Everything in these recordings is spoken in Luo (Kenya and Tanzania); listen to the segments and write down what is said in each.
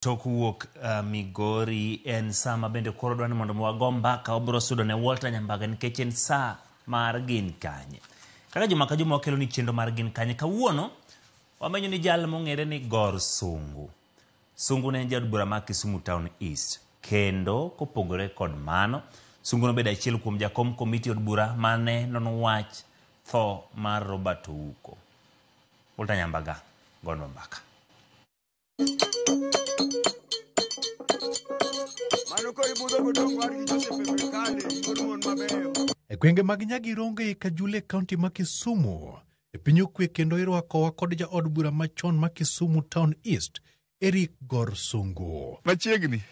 Tok wuok Migori en saa ma bende koro dwa ni mondo wago mbaka wabiro sudo ne Walter Nyambaga nikech en saa mar gin kanye. Kaka juma ka juma wakelo ni chenro mar gin kanye. Kawuono wamenyo ni jal mong'ere ni Gor Sungu. Sungu ne en jaod bura ma Kisumu Town East. Kendo kopogore kod mano, Sungu nobedo achiel kuom jakom komiti od bura mane nono wach tho mar Robert Ouko. Walter Nyambaga gonwa mbaka. Mano koro ibudho godong' wargi Joseph e Brikale, wuod mon mabeyo. E gwenge mag Nyagirongo e Kajule kaunti ma Kisumu, e piny okwe kendo irwakowa kod jaod bura machon ma Kisumu Town East, Eric Gor Sungu. Machiegni.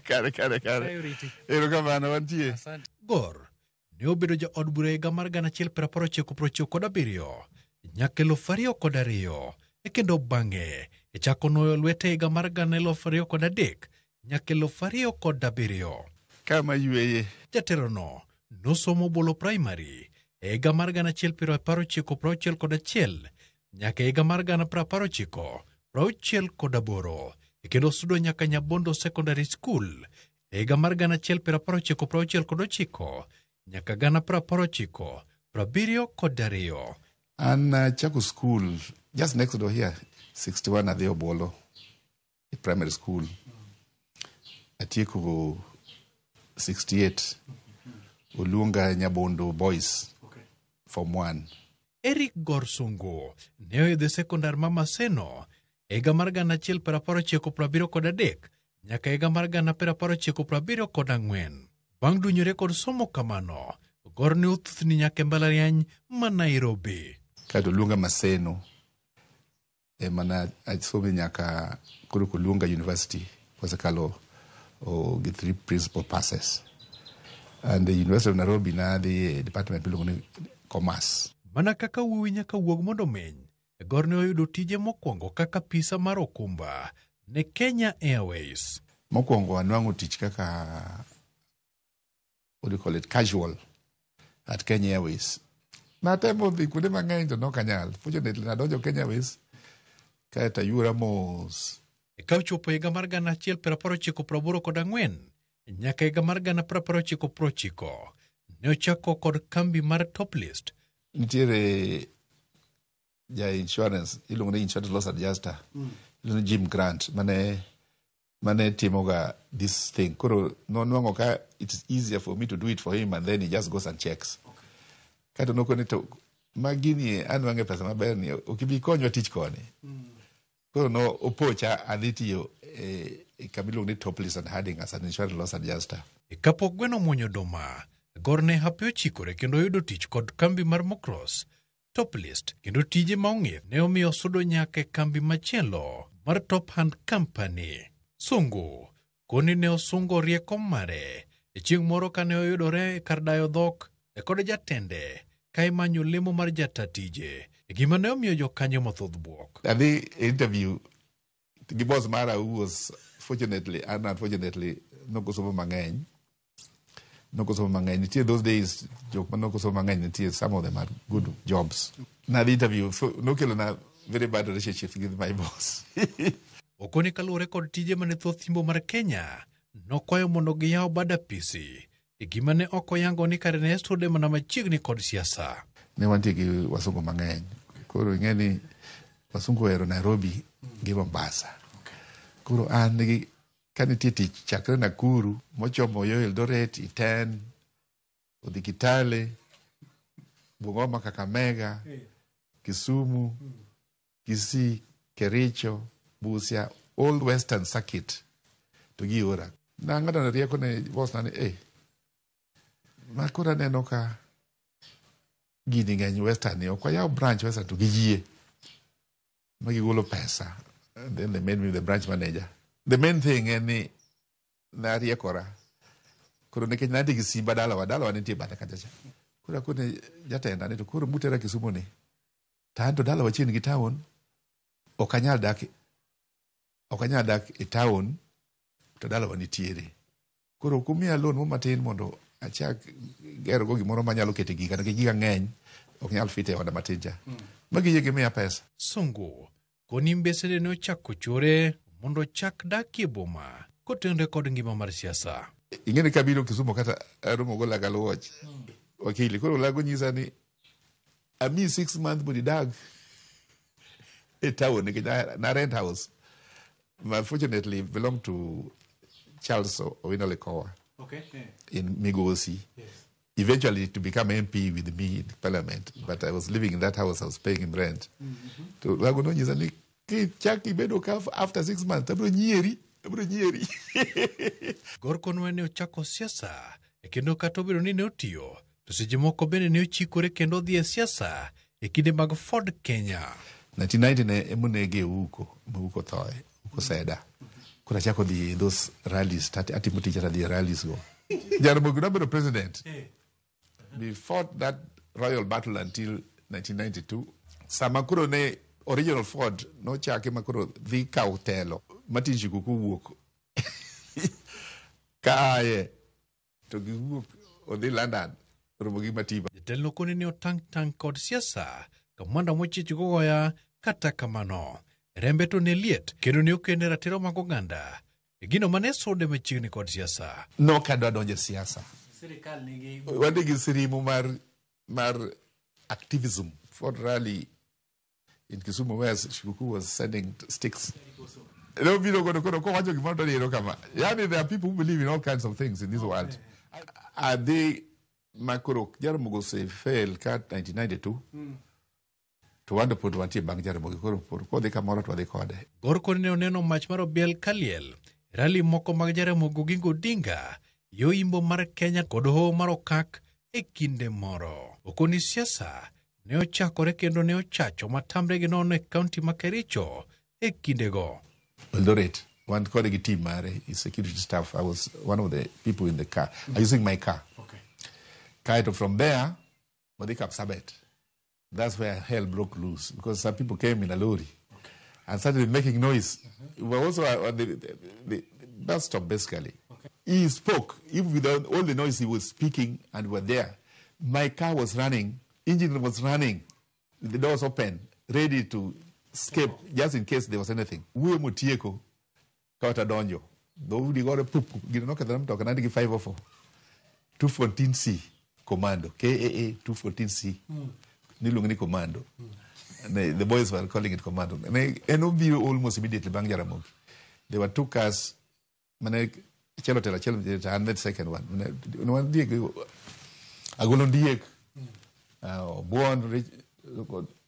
Kare, kare, kare. Erokamano, wantie. Gor ne obedo jaod bura e higa mar 1997 nyaka 2002 e kendo bang'e e chako nuoyo lwete e higa mar 2003 nyaka 2007. Kama yweye. Jaterono nosomo Bolo Primary e higa mar 1961 nyaka higa mar 1968 e kendo sudo nyaka Nyabondo Secondary School e higa mar 1969 nyaka 1972. An nachako school just next door here, 61 adhi Obolo e primary school. Atieko 68 oluonga Nyabondo Boys form 1. Eric Gorsungu ne oyudo sekondar ma Maseno e higa mar 1973 nyaka higa mar 1974. Bang' dunyore kod somo kamano, Gor ne othuthni nyaka e mbalariany ma Nairobi. Kaeto oluonga Maseno ema na asome nyaka koro koluonga university wasekalo gi three principal passes. And the University of Nairobi nadhi e department miluongo ni commerce. Mana kaka wuowi nyaka wuog mondo omeny, Gor ne oyudo tije mokwongo kaka pisa mar okumba ne Kenya Airways. Mokwongo anwang'o tich kaka what do you call it casual at Kenya Airways. Natemo dhi kuonde mang'eny to nok anyal. Fortunately nadonjo Kenya Airways kaeto ayuora mos. Ka ochopo higa mar 1984 nyaka higa mar 1990 ne ochako kod kambi mar Toplist. Nitiere ja insurance iluongo ni insurance loss adjuster iluongo ni Jim Grant mane timoga this thing. Koro nonwang'o ka it is easier for me to do it for him and then he just goes and checks. Kaeto nokone to ma gini anwang'e pesa maber ni ok ibi konywa tich koni. Koro no opocha adhi tiyo e kama iluongo ni Toplist and Harding as an insurance loss adjuster. Kapok gweno omuonyo oduma, Gor ne hape ochikore kendo oyudo tich kod kambi mar Mokros Toplist kendo tije ma ong'ith ne omiyo osudo nyaka e kambi machielo mar Top Hand Company. Sungu koni ne osungo rieko mare e chieng' moro kane oyudore e kar dayo dhok e kod jatende ka imanyo lemo mar jata tije e gima ne omiyo jokanyo mathoth bwok. Adhi e interview gi boss mara who was fortunately and unfortunately nokosomo mang'eny. Nokosomo mang'eny. Nitie those days jok ma nokosomo mang'eny nitie some of them had good jobs. Nadhi interview so nokelo na very bad relationship with my boss. Okoni kaluwore kod tije mane thoth yimbo mar Kenya nokwayo mondo giyaw bad apisi e gima ne ok oyango ni kare ne sude mana machiegni kod siasa. Ne wantie gi wasungu mang'eny. Koro ing'e ni wasungu ohero Nairobi gi Mombasa. Koro an gi ka nitie tich chakre Nakuru mochomo yo Eldoret, Iten, odhi Kitale, Bungoma, Kakamega, Kisumu, Kisii, Kericho, Busia, all western circuit to giora. Nang'ado rieko ne boss na ni eh ma koro aneno ka gini ng'eny western ni ok wayaw branch western to giyie ma gigolo pesa and then they made me the branch manager. The main thing en ni nariekora koro nikech nantie gi simba dalawa dalawa nitie bathe kacha cha koro akone jatenda ni to koro mutera Kisumu ni to an to dalawa chiegni gi town ok anyal dak ok anyal dak e town to dalawa nitiere koro kumiya loan mo matin mondo achak gero go gimoro manyalo kete gika nikech gika ng'eny ok nyal fit e oda matin cha ma giyie gimiya pesa. Sungu Koni mbesene ne ochako chore mondo ochak dakie boma kotenore kod ngima mar siasa. Ing'e ni kabiro Kisumu kata aromo go Laga Luoch. Wakili koro Lago nyisa ni ami 6 months mondo idag e town nikech na rent house ma fortunately belong to Charles Owino Likowa in Migosi. Eventually to become MP with me in parliament, but I was living in that house, I was paying him rent. To Lago nonyisa ni kichak ibedo ka after 6 months abiro nyieri, abiro nyieri. Gor Conway ne ochako siasa e kendo kata obedo ni ne otiyo to seche moko bende ne ochikore kendo odhi e siasa e kinde mag Ford Kenya. 1990 ne emonege Ouko, ma Ouko thoe, Ouko Seda. Koro achako dhi e those rallies, atimo tich adhi e rallies go. Jaramogi nobedo president. We fought that royal battle until 1992. Sama koro ne original Ford nochake ma koro dhi kawo telo. Martin Shikuku wuok kaaye to giwuok odhi London romo gi Matiba. Jatelo koni ne otang' tang' kod siasa kamwanda mochich gogoya kata kamano rembe to ne liet kendo ne okene ratiro mag oganda e gino mane sude machiegni kod siasa. Nokadwa donjo e siasa. Wadhi gi sirimu mar activism. Ford rally in Kisumu where Shikuku was sending sticks. Nobiro godo koro kowacho gimoro to niro kama. Yani there are people who believe in all kinds of things in this world. Adhi makoro Jaramogi ose fail ka 1992. To wan to pod wantie bang' Jaramogi koro pod kodhi kamoro to wadhi kode. Gor koni ne oneno mach mar obiel kaliel e rali moko mag Jaramogi Oginga Odinga yo imbo mar Kenya kod hoho mar Okak e kinde moro. Okoni siasa ne ochakore kendo ne ochacho matamre gi nono e kaunti ma Kericho e kindego. Eldoret. Wan kode gi team mare, his security staff. I was one of the people in the car. I using my car. Kaeto from there, wadhi Kapsabet. That's where hell broke loose because some people came in a lorry and started making noise. We were also at the bus stop basically. He spoke, even without all the noise he was speaking and we were there. My car was running, engine was running, the doors open, ready to escape just in case there was anything. Wuoyo motieko kata donjo. Dhoudi gore pup, gino nokethore mtoka nandigi 504 214C Commando, KAA 214C. Niluongo ni Commando. The boys were calling it Commando. Ne en obiro almost immediately bang' Jaramogi. There were two cars mane achiel otelo achiel to an the second one. Ne wan diek agolo ndiek Obuon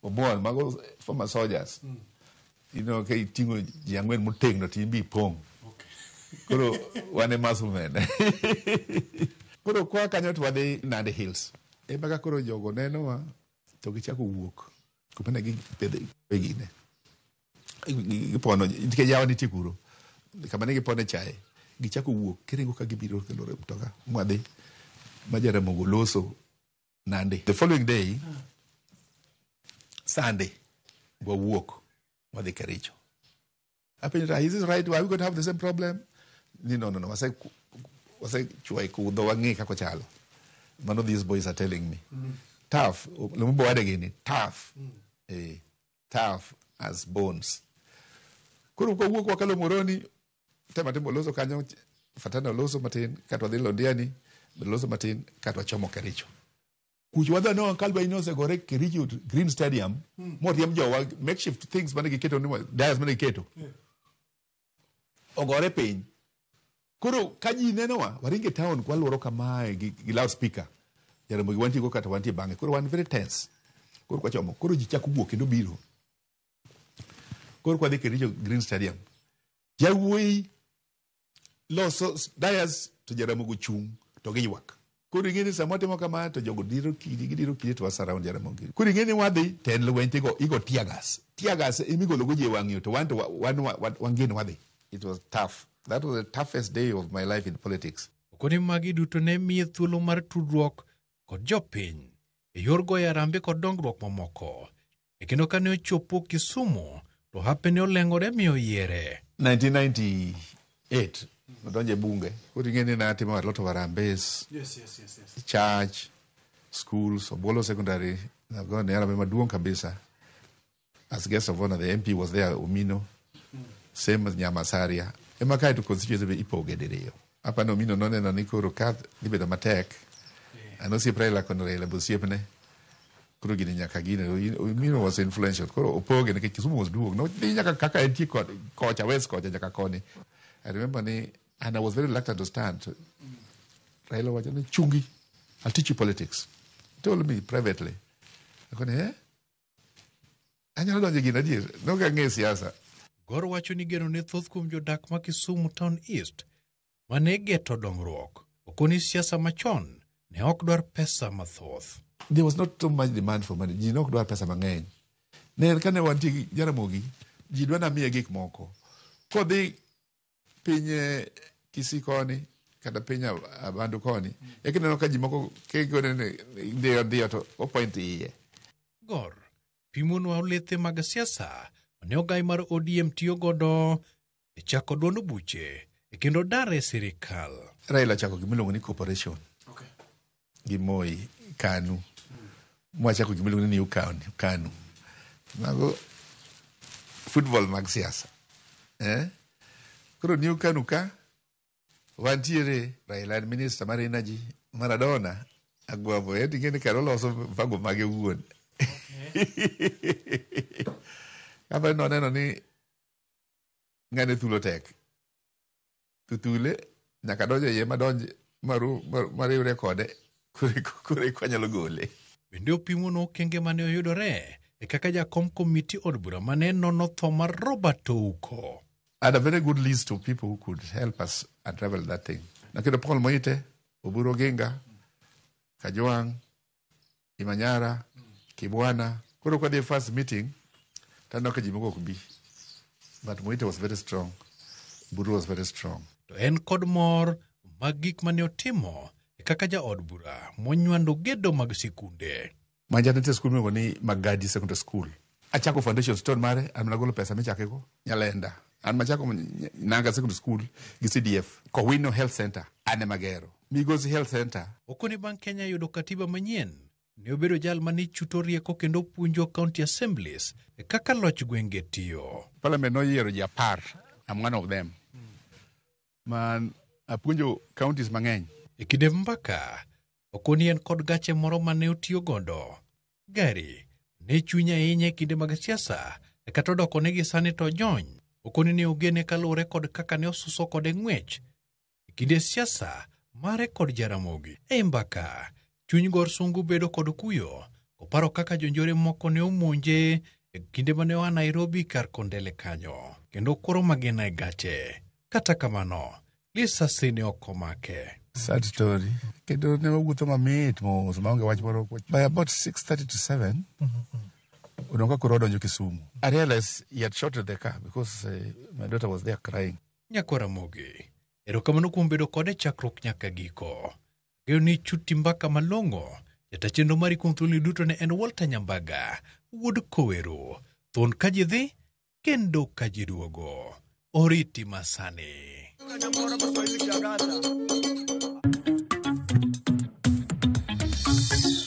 Obuon mago former soldiers. Ka iting'o ji ang'wen motegno to in be ipong'. Koro wan e muscle men. Koro kwa kanyo to wadhi Nandi Hills. Ema ka koro jogo nenowa to gichako wuok. Kuma ne gipedhe gine. Gipono nikech yawa nitie kuro. Kama ne gipone chae. Gichako wuok kiringo ka gibiro kelore mtoka mwadhi ma Jaramogi oloso Nandi. The following day, Sunday, wawuok wadhi Kericho. Apenjo, is this right? Are we going to have the same problem? Ni no. Wase wase chwa kudho wang'e kaka ochalo. Mano these boys are telling me. Tough. Lumumba wade gini. Tough. Tough as bones. Koro kawuok wakalo Moroni, tema timo loso kanyo, Fatana loso matin, kato wadhi Londiani, loso matin, kato wachomo Kericho. Kucho wadhi no Kalba osegore Kericho Green Stadium, moriemb jowa makeshift things mane giketo ni dais mane giketo. Ogore piny. Koro ka ji nenowa, waringe town kwaluoro kamae gi loudspeaker. Jaramogi wantie go kata wantie bang'e. Koro wan very tense. Koro kwachomo, koro ji chako wuok kendo biro. Koro kwadhi Kericho Green Stadium. Jawuoyi loso dais to Jaramogi ochung' to giywak. Koro ing'e ni sama watimo kama to jogo diro kidi gidiro kidi to wasurround Jaramogi. Koro ing'e ni wadhi to en lweny to igo tear gas. Tear gas emigolo go ji e wang' yo to wan to wan wadhi. It was tough. That was the toughest day of my life in politics. Okoni magi duto ne miye thuolo mar tudruok kod jopiny e yor goyo arambe kod dongruok mamoko. E kendo kane ochopo Kisumu to hape ne oleng'ore mi oyiere. 1998 nadonjo e bunge. Koro ing'e ni natimo a lot of harambees. Yes. Church, schools, Obolo Secondary, nagone harambee maduong' kabisa. As guest of honor, the MP was there, Omino, same as Nyamasaria. Ema kae to constituency be ipoge diriyo. Apa ni Omino noneno ni koro ka dhi bedo matek. An osiep Raila kono Raila be osiepne. Koro gini nyaka gini. Omino was influential. Koro opoge nikech Kisumu was duong. Nodhi nyaka kaka entie kocha, west kocha nyaka koni. I remember ni, and I was very reluctant to stand. Raila wacho ni chungi, I'll teach you politics. He told me privately. Akone, eh? Anyalo donjo gini adier. Nok ang'eyo siasa. Gor wacho ni geno ne thoth kuom jodak ma Kisumu Town East mane geto dongruok. Okoni siasa machon ne ok dwar pesa mathoth. There was not so much demand for money. Ji nok dwar pesa mang'eny. Ne kane wantie gi Jaramogi, ji dwa namiye gik moko. Kodhi piny Kisii koni, kata piny Abandu koni, eka ineno ka ji moko kegone ni dhiyo dhiyo to opoint iye. Gor pimonwa olethe mag siasa mane ogai mar ODM tiyo godo e chako duond buche e kendo dar e sirikal. Raila ochako gimiluongo ni cooperation gi Moi KANU. Mwachako gimiluongo ni New KANU. KANU. Mago football mag siasa. Eh? Koro New KANU ka wantiere Raila en minister mar energy, Maradona Agwambo en ing'e ni kare oloso mpango mage owuon. Kapa noneno ni ng'ane thulo tek. Tuthule nyaka donjo iye madonj maru mariwre kode koro eka wanyalo gole. Bende opimonwa okenge mane oyudore e kaka jakom komiti od bura mane nono tho mar Robert Ouko. I had a very good list of people who could help us unravel that thing. Naketo Paul Moite, Oburu Oginga, Kajwang', Imanyara, Kibwana. Koro kwadhi e first meeting, taneno ka ji moko ok bi. But Moite was very strong. Oburu was very strong. To en kod mor mag gik mane otimo e kaka jaod bura monywando gedo mag sikunde. Manja nitie skul miluongo ni Magadi Secondary School. Achako foundation stone mare, an mana golo pesa michakego. Nyalenda. An machako Nanga Secondary School gi CDF. Kowino Health Center, an ema gero. Migosi Health Center. Okoni bang' Kenya yudo katiba manyien, ne obedo jal mane chuto rieko kendo puonjo county assemblies e kaka loch gwenge tiyo. Parliament noyiero ji 10. I'm one of them. Man apuonjo counties mang'eny. E kinde mbaka, okoni en kod gache moro mane otiyo godo. Gari ne chunye ahinya e kinde mag siasa, e kata odoko ne gi sani to ojony. Okoni ne ogene kaluwore kod kaka ne osuso kode ng'wech. E kinde siasa mare kod Jaramogi. E mbaka, chuny Gor Sungu bedo kod kuyo, koparo kaka jonjore moko ne omonje e kinde mane oa Nairobi kar Kondele kanyo, kendo koro magina e gache. Kata kamano, lisasi ne ok omake. Sad story. Kendo ne wawuotho mamit mos maonge wach moro. By about 6:30 to 7, odong' ka koro odonjo Kisumu. I realized he had shot the car because my daughter was there crying. Nyakwar Ramogi, erokamano kuom bedo kode chakruok nyaka giko. Ageno ni chuti mbaka malong'o. Jata chenro mari kuom thuoloni duto ne en Walter Nyambaga, wuod Kowero. Thuon ka ji dhi, kendo ka ji duogo. Oriti masani. Nyamoro Kiswahili kia Uganda.